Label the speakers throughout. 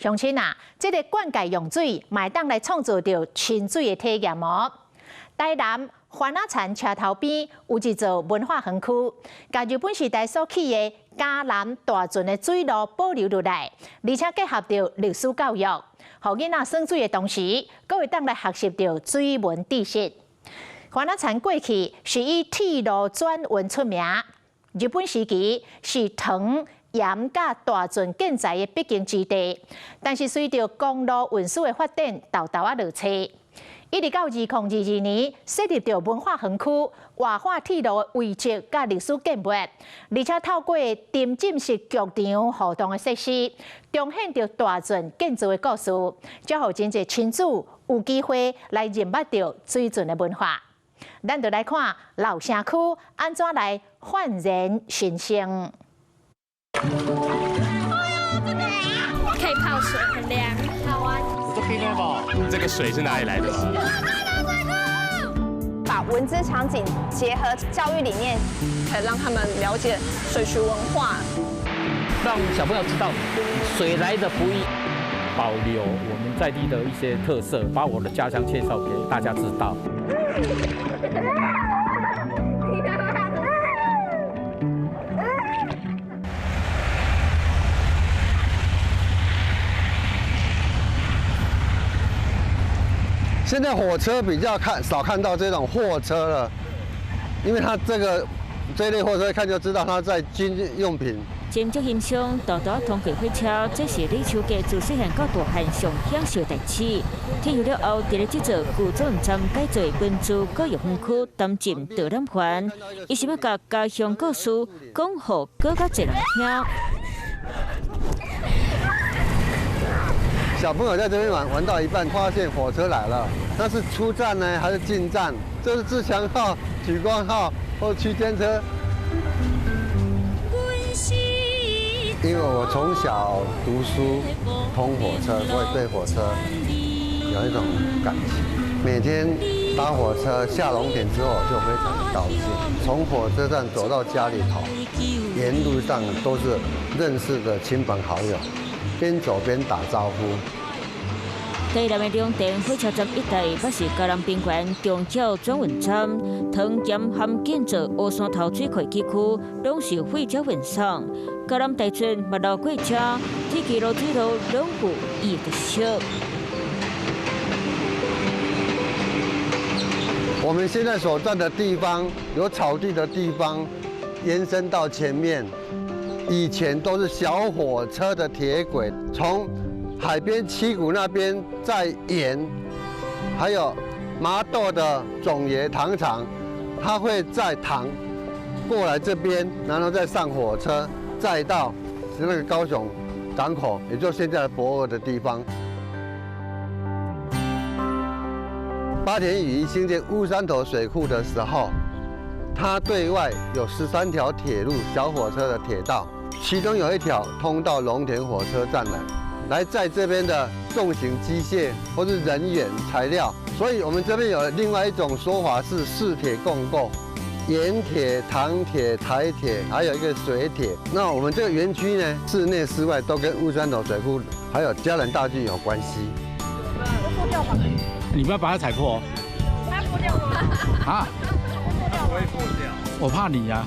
Speaker 1: 鄉親啊，這个灌溉用水，嘛會當來創造著親水的體驗哦。台南番仔田車頭邊有一座文化園區，共日本時代所起的嘉南大圳的水路保留落來，而且結合著歷史教育，予囡仔耍水的同時，閣會當來學習著水文知識。番仔田過去是以鐵路轉運出名，日本時期是糖鹽佮大圳建材的必經之地，但是隨著公路運輸的發展，沓沓仔落車。一直到2022年，設立著文化園區，活化鐵路的遺跡佮歷史建物，而且透過沉浸式劇場互動的設施，重現著大圳建造的故事，才予真濟親子有機會來認捌著水圳的文化。咱就來看老城區按怎來煥然新生。
Speaker 2: 可以泡水，很涼，好玩。
Speaker 3: 這個水是哪裡來的？
Speaker 4: 把文資場景結合教育理念，
Speaker 5: 可以讓他們了解水渠文化，
Speaker 6: 讓小朋友知道水來的不易，
Speaker 7: 保留我們在地的一些特色，把我的家鄉介紹給大家知道。
Speaker 8: 現在火車比較看少看到這種貨車了，因為它這個這類貨車一看就知道它載軍用品。
Speaker 9: 前足欣賞大大通過火車，這是李秋杰自細漢到大漢上享受代誌。退休了後，佇咧這座舊轉站改做文資教育園區，擔任導覽員。伊想欲共家鄉故事講予閣較濟人聽。
Speaker 8: 小朋友在這邊玩，玩到一半，發現火車來了，那是出站呢，還是進站？這是自強號、莒光號或區間車。因為我從小讀書通火車，我也對火車有一種感情。每天搭火車下龍田之後，就非常的高興。從火車站走到家裡頭，沿路上都是認識的親朋好友。邊走邊打招呼。
Speaker 9: 台南的龍田火車站一帶，捌是嘉南平原重要轉運站，糖鹽和建造烏山頭水庫地區，攏是火車運送。嘉南大圳嘛流過遮，鐵軌路水路攏有伊的特色。
Speaker 8: 我們現在所在的地方，有草地的地方，延伸到前面。以前都是小火車的鐵軌，從海邊七股那邊再沿，還有麻豆的總爺糖廠，他會載糖過來這邊，然後再上火車，再到那個高雄港口，也就是現在的駁二的地方。八田與一興建烏山頭水庫的時候，它對外有13條鐵路小火車的鐵道，其中有一條通到龍田火車站來，來載這邊的重型機械或是人員材料。所以我們這邊有另外一種說法是四鐵共構：鹽鐵、糖鐵、台鐵，還有一個水鐵。那我們這個園區呢，室內室外都跟烏山頭水庫還有嘉南大圳有關係。
Speaker 7: 你不要把它踩破哦。
Speaker 2: 它破掉嗎？
Speaker 7: 啊？
Speaker 3: 不會破掉。
Speaker 7: 我怕你呀，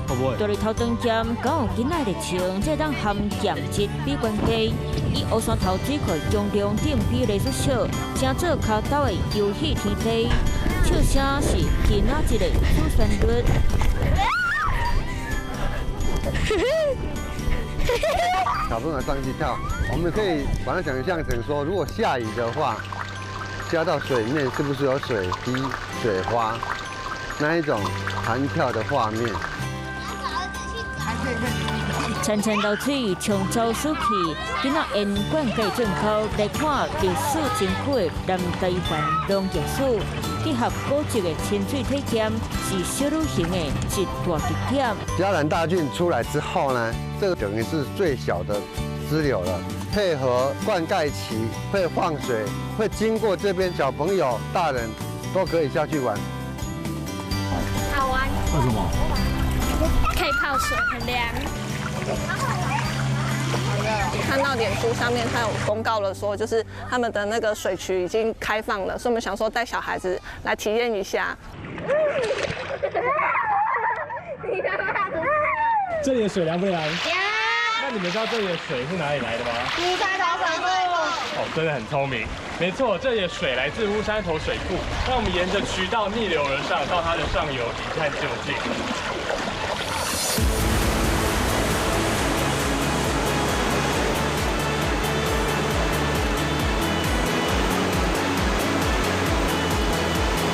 Speaker 7: 會不會？
Speaker 9: 蹛佇頭長站，敢有囡仔熱情，這當含鹽質比懸低，以烏山頭水庫容量頂比例縮小，成做跤兜的遊戲天地。笑聲是囡仔一個主旋律。
Speaker 8: 小朋友上去跳，我們可以把它想象成說，如果下雨的話，加到水面是不是有水滴、水花？那一種彈跳的畫面。
Speaker 9: 潺潺流水沖走死氣，囡仔沿灌溉圳溝來看歷史真久的南台灣農業史，結合古蹟的親水體驗，是小旅行的一大特點。
Speaker 8: 嘉南大圳出來之後呢，這個等於是最小的支流了。配合灌溉期會放水，會經過這邊，小朋友、大人都可以下去玩。
Speaker 2: 好玩。
Speaker 7: 為什麼？
Speaker 2: 可以泡水，很涼。
Speaker 4: 热。
Speaker 5: 看到脸书上面他有公告了，说就是他们的那个水渠已经开放了，所以我们想说带小孩子来体验一下。
Speaker 3: 这里的水凉不凉？凉。那你们知道这里的水是哪里来的吗？
Speaker 4: 乌山头水库。
Speaker 3: 哦，真的很聪明。没错，这里的水来自乌山头水库。那我们沿着渠道逆流而上，到它的上游一探究竟。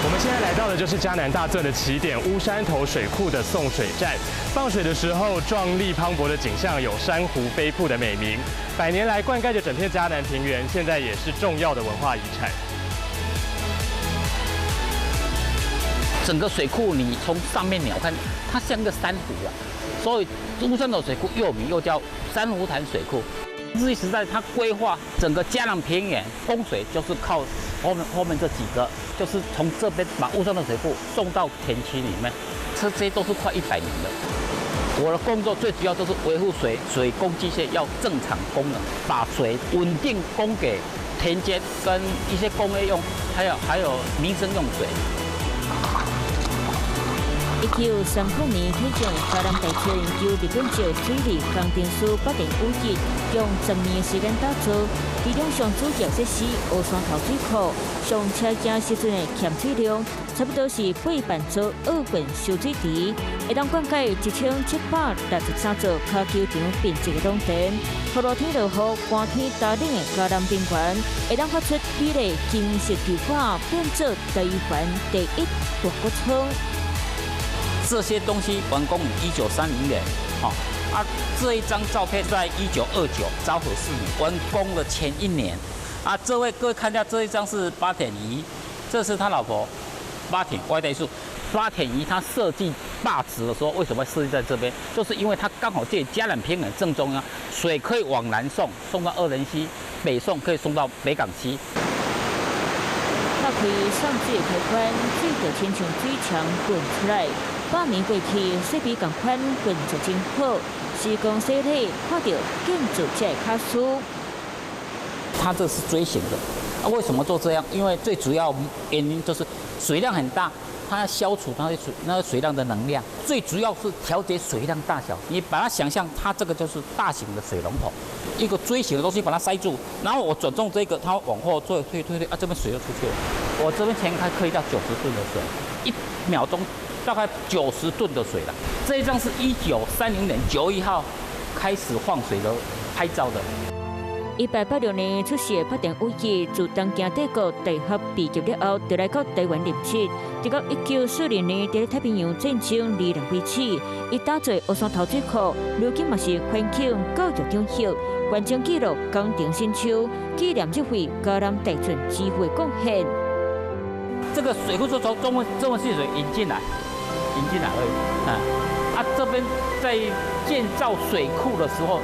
Speaker 3: 我们现在来到的就是嘉南大圳的起点乌山头水库的送水站。放水的时候，壮丽磅礴的景象有珊瑚飞瀑的美名。百年来灌溉着整片嘉南平原，现在也是重要的文化遗产。
Speaker 6: 整个水库你从上面鸟看，它像个珊瑚啊，所以乌山头水库又名又叫珊瑚潭水库。日据时代，它规划整个嘉南平原供水，就是靠后面这几个，就是从这边把乌山头水库送到田区里面，这些都是快100年了。我的工作最主要就是维护水工机械要正常功能，把水稳定供给田间跟一些工业用，还有民生用水。
Speaker 9: 1930年启用嘉南大圳，由日本籍水利工程师八田与一用10年时间打造。其中上主要设施乌山头水库，上车行时阵的欠水量，差不多是8万座奥运蓄水池，会当灌溉1763座跤球场面积的农田。予露天落雨、寒天干冷的嘉南平原，会当发出美丽金色球花，变做台湾第一大谷仓。
Speaker 6: 这些东西完工于1930年，好啊，这一张照片在1929昭和4年完工的前一年，啊，这位各位看一下这一张是八田与一，这是他老婆八田外代树。八田与一他设计坝址的时候，为什么会设计在这边？就是因为它刚好在嘉南平原正中央，水可以往南送，送到二仁溪；北送可以送到北港溪。
Speaker 9: 打开送水的开关，水就亲像水墙滚出来。百年过去，设备仝款运作真好，时光洗礼，看到建造者的巧思。
Speaker 6: 它这是锥形的，啊，为什么做这样？因为最主要原因就是水量很大，它要消除它的水那个水量的能量，最主要是调节水量大小。你把它想象，它这个就是大型的水龙头，一个锥形的东西把它塞住，然后我转动这个，它往后退退退退，啊，这边水就出去了。我这边前开可以到九十吨的水，1秒钟大概九十吨的水了。这一张是1930年9月1号开始放水的拍照的。
Speaker 9: 1886年出世的八田与一，自东京帝国大学毕业了后，就来到台湾任职。直到1940年，伫太平洋战争离任为止，伊打造乌山头水库，如今嘛是环境教育中心，完成记录工程新秋，纪念这位嘉南大圳之父的贡献。
Speaker 6: 这个水库是从中文溪水引进来，引进来而已。啊，这边在建造水库的时候，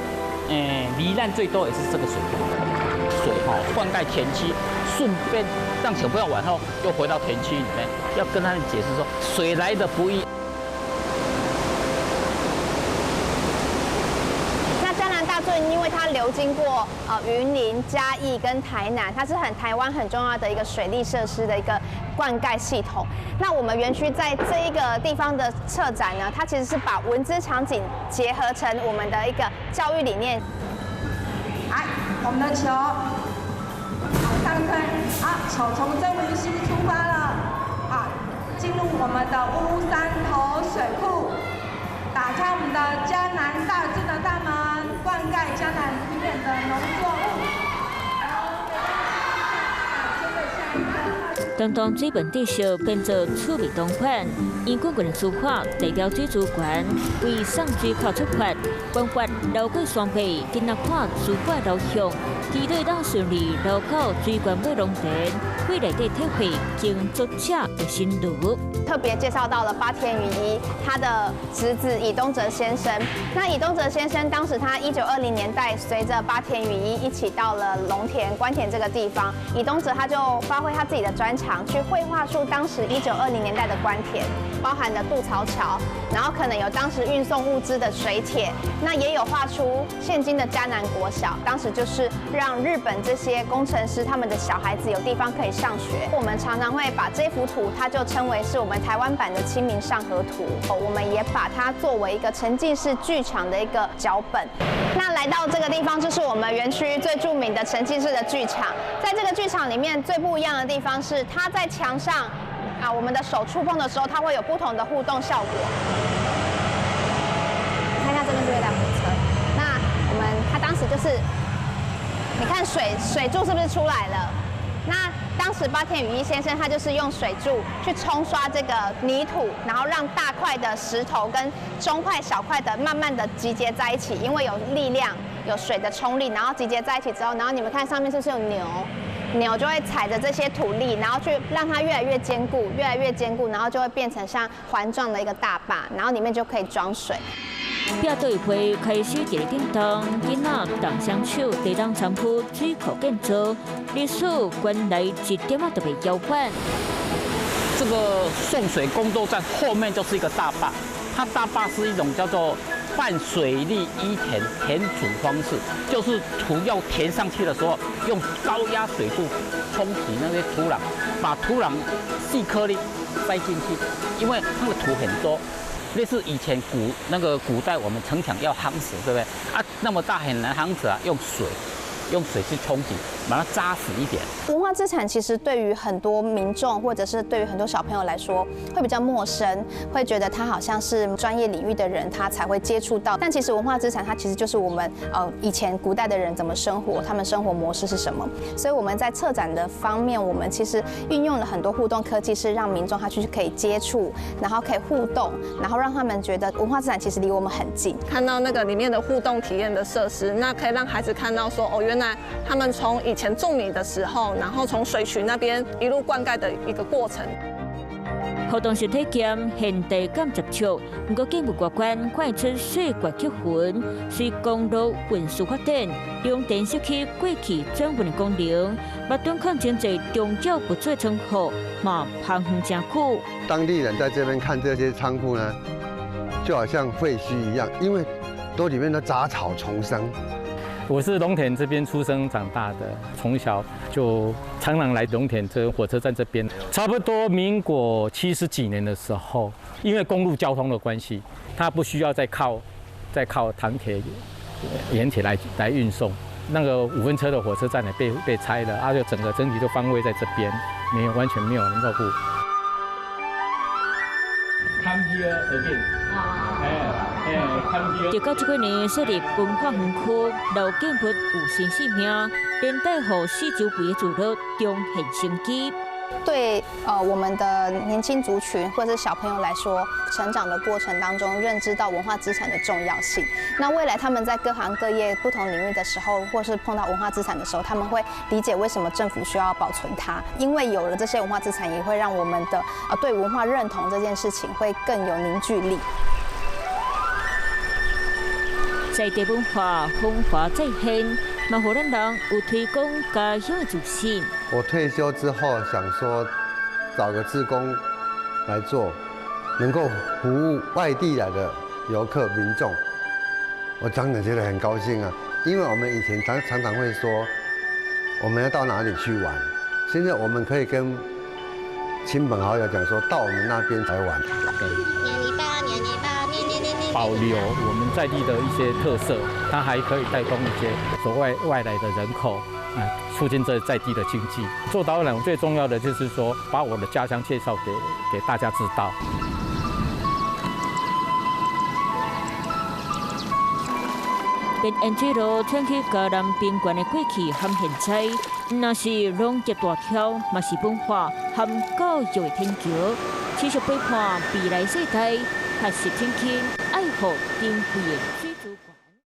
Speaker 6: 罹难最多也是这个水库，水哈灌溉田区，顺便让小朋友玩后又回到田区里面，要跟他们解释说，水来的不易。
Speaker 4: 那嘉南大圳因为它流经过云林、嘉义跟台南，它是很台湾很重要的一个水利设施的一个灌溉系统。那我们园区在这一个地方的策展呢，它其实是把文资场景结合成我们的一个教育理念。
Speaker 10: 来，我们的球往上推，好，球从曾文溪出发了，好，进入我们的乌山头水库，打开我们的嘉南大圳的大门，灌溉嘉南平原的农作物。
Speaker 9: 当当水文知识变做趣味同款，因滚滚的书法代表水资源，为送水口出发，关发流过双臂，今仔看书法流向，期待当顺利流到水源尾农田，会内底体会耕作者的辛劳。
Speaker 4: 特别介绍到了八田与一他的侄子尹东哲先生。那尹东哲先生当时他1920年代随着八田与一一起到了龙田官田这个地方，尹东哲他就发挥他自己的专长，去绘画出当时1920年代的官田，包含了渡槽桥、然后可能有当时运送物资的水铁，那也有画出现今的嘉南国小，当时就是让日本这些工程师他们的小孩子有地方可以上学。我们常常会把这幅图，它就称为是我们台湾版的《清明上河图》，我们也把它作为一个沉浸式剧场的一个脚本。那来到这个地方，就是我们园区最著名的沉浸式的剧场。在这个剧场里面，最不一样的地方是，它在墙上啊，我们的手触碰的时候，它会有不同的互动效果。看一下这边是一台火车，那我们它当时就是，你看水柱是不是出来了？那当时八田与一先生他就是用水柱去冲刷这个泥土，然后让大块的石头跟中块、小块的慢慢的集结在一起，因为有力量、有水的冲力，然后集结在一起之后，然后你们看上面是不是有牛？牛就会踩着这些土粒，然后去让它越来越坚固，越来越坚固，然后就会变成像环状的一个大坝，然后里面就可以装水。
Speaker 9: 壁对会开始伫咧叮当，囡仔动双手，地当仓库水库建造，历史原来一点仔都袂遥远。
Speaker 6: 这个送水工作站后面就是一个大坝，它大坝是一种叫做半水力依填填土方式，就是土要填上去的时候，用高压水柱冲洗那些土壤，把土壤细颗粒塞进去，因为那个土很多。类似以前古代我们城墙要夯实，对不对？啊，那么大很难夯实啊，用水去冲击，把它扎实一点。
Speaker 4: 文化资产其实对于很多民众或者是对于很多小朋友来说会比较陌生，会觉得它好像是专业领域的人他才会接触到。但其实文化资产它其实就是我们以前古代的人怎么生活，他们生活模式是什么。所以我们在策展的方面，我们其实运用了很多互动科技，是让民众他去可以接触，然后可以互动，然后让他们觉得文化资产其实离我们很近。
Speaker 5: 看到那个里面的互动体验的设施，那可以让孩子看到说，哦，原来他们从以前种米的时候，然后从水渠那边一路灌溉的一个过程。
Speaker 9: 活动是体验现代感十足，毋过建物外观看出岁月刻痕，随公路运输发展，用电设去过去转运的功能，目端看真济中脚不做仓库，嘛芳远真久。
Speaker 8: 当地人在这边看这些仓库呢，就好像废墟一样，因为都里面的杂草丛生。
Speaker 7: 我是龙田这边出生长大的，从小就常常来龙田这个火车站这边。差不多民国70几年的时候，因为公路交通的关系，它不需要再靠糖铁、盐铁来运送。那个五分车的火车站也被拆了，而且整个整体都荒废在这边，没有完全没有人照顾。Come here again.
Speaker 9: 直到這幾年設立文化園區，老建物有新生命，連帶予四周圍的聚落重現生機。
Speaker 4: 對我們的年輕族群或者是小朋友來說，成長的過程當中，認知到文化資產的重要性。那未來他們在各行各業不同領域的時候，或是碰到文化資產的時候，他們會理解為什麼政府需要保存它。因為有了這些文化資產，也會讓我們的對文化認同這件事情會更有凝聚力。
Speaker 9: 在地文化風華再現，嘛予咱人有推廣家鄉的自信。
Speaker 8: 我退休之後想說，找個志工來做，能夠服務外地來的遊客民眾，我當然覺得很高興啊。因為我們以前常常會說，我們要到哪裡去玩，現在我們可以跟親朋好友講說，到我們那邊來玩。
Speaker 7: 保留我們在地的一些特色，它還可以帶動一些所謂外來的人口，啊，促進這在地的經濟。做導覽最重要的就是說，把我的家鄉介紹給大家知道。
Speaker 9: 邊沿水路串起嘉南平原的過去和現在，毋但是農業大橋，嘛是文化和教育的天橋，持續陪伴未來世代，學習親近愛護珍貴的水。